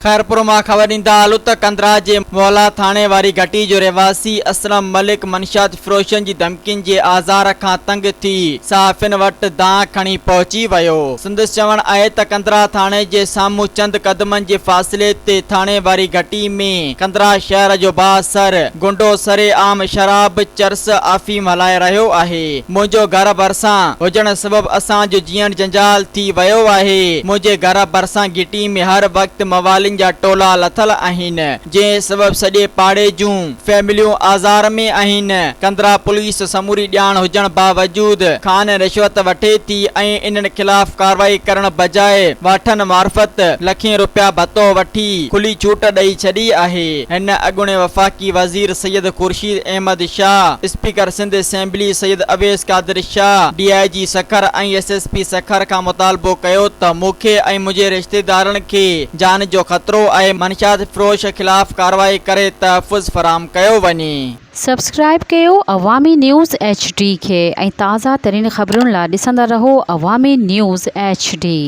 خيرپور مان خبر ڏيندا هلون ته ڪنڌرا جي مولا ٿاڻي واري گهٽي جو رهواسي اسلم ملڪ منشيات فروشن جي ڌمڪين جي آزار کان تنگ ٿي صحافين وٽ دانهن کڻي پهچي ويو. سندس چوڻ آهي ته ڪنڌرا ٿاڻي جي سامهون چند قدمن جي فاصلي تي ٿاڻي واري گهٽي ۾ ڪنڌرا شهر جو بااثر گنڊو سري عام شراب، چرس، آفيم هلائي رهيو آهي. منهنجو گهر ڀرسان هجڻ سبب اسان جو جيئڻ جنجال ٿي ويو آهي. منهنجي گهر ڀرسان گهٽي ۾ هر وقت موالين جا ٽولا لٿل آهن، جنهن سبب سڄي پاڙي جون فيمليون آزار ۾ آهن. ڪنڌرا پوليس سموري ڄاڻ هجڻ باوجود کانئن رشوت وٺي ٿي ۽ انهن خلاف ڪارروائي ڪرڻ بجاء واٺن معرفت لکين روپيا ڀتو وٺي کلي ڇوٽ ڏئي ڇڏي آهي. هن اڳوڻي وفاقي وزير Syed Khurshid Ahmed Shah, speaker Sindh assembly Syed Awais Qadir Shah, D I G Sukkur ۽ S S P Sukkur کان مطالبو ڪيو ته مون کي ۽ منهنجي رشتيدارن کي جان جو خطرو آهي، منشيات فروش خلاف ڪارروائي ڪري تحفظ فراهم ڪيو وڃي. سبسڪرائيب ڪيو عوامي نيوز ايڇ ڊي کي ۽ تازه ترين خبرن لا ڏسندا رهو عوامي نيوز ايڇ ڊي.